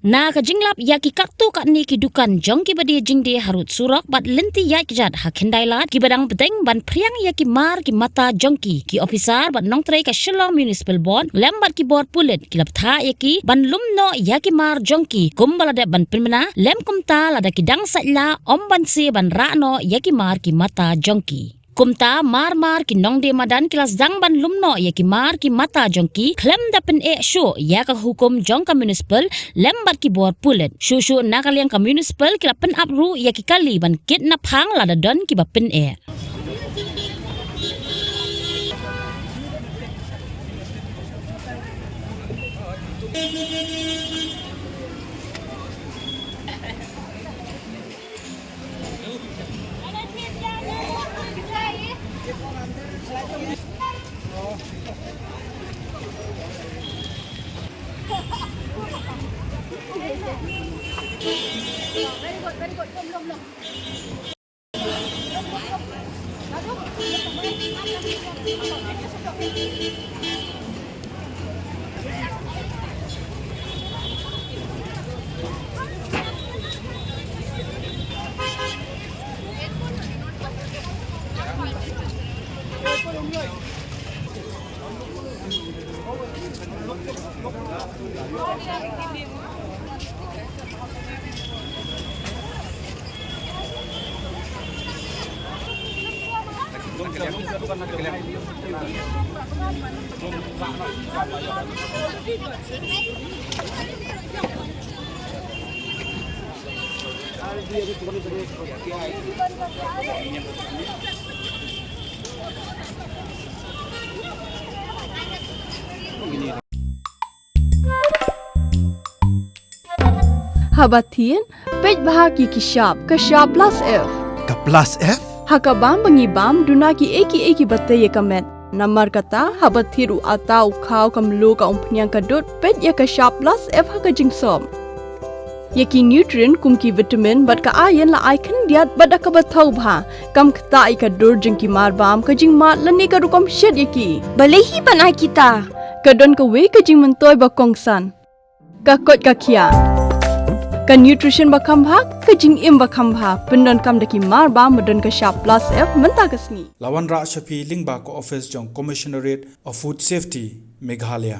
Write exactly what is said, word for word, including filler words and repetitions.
Na ka jinglap ïa ki katto katne ki dukan jong kiba die jingdie harud surok bad lynti ïaid kjat ha Khyndailad, kiba dang bteng ban phriang ïa ki mar ki mata jong ki, ki ophisar bad nongtrei ka Shillong Municipal Board lem bad ki bor pulit ki la bthah ïa ki ban lum noh ïa ki mar jong ki kumba la dep ban pynbna, lem kumta lada ki dang saitlah ym banse ban rah noh ïa ki mar ki mata jong ki. Kumta mar mar ki nongdie madan ki la sdang ban lum noh ïa ki mar ki mata jong ki khlem da pyneh shuh ïa ka hukum jong ka municipal lem bad ki bor pulit. Shuh shuh na ka liang ka municipal ki la pynap ruh ïa ki kali ban kit na phang lada don kiba pyneh. Haba thied, peit bha ki ki shap, ka shap plus F. Ka plus F? Ha ka bam ba ngi bam, duna ki ei ki ei kiba tei ïa ka met. Namar kata, haba thied u atta, u khaw, ka mluh, ka umphniang, ka dud, peit ïa ka shap plus F ha ka jingsop. Ïa ki nutrient kum ki vitamin bad ka iron la ai khyndiat bad da kaba thaw bha. Kam ktah ïa ka dur jong ki mar bam, ka jingmad lane ka rukom shet ïa ki. Balei hi ban ai kita? Ka don kawei ka jingmyntoi ba kongsan. Ka koit ka khiah. Ka nutrition ba kham bha, ka jingim ba kham bha. Pyndonkam da ki mar bam ba don ka shap plus F mynta ka sngi. La wanrah sha phi lyngba ka office jong Commissionerate of Food Safety, Meghalaya.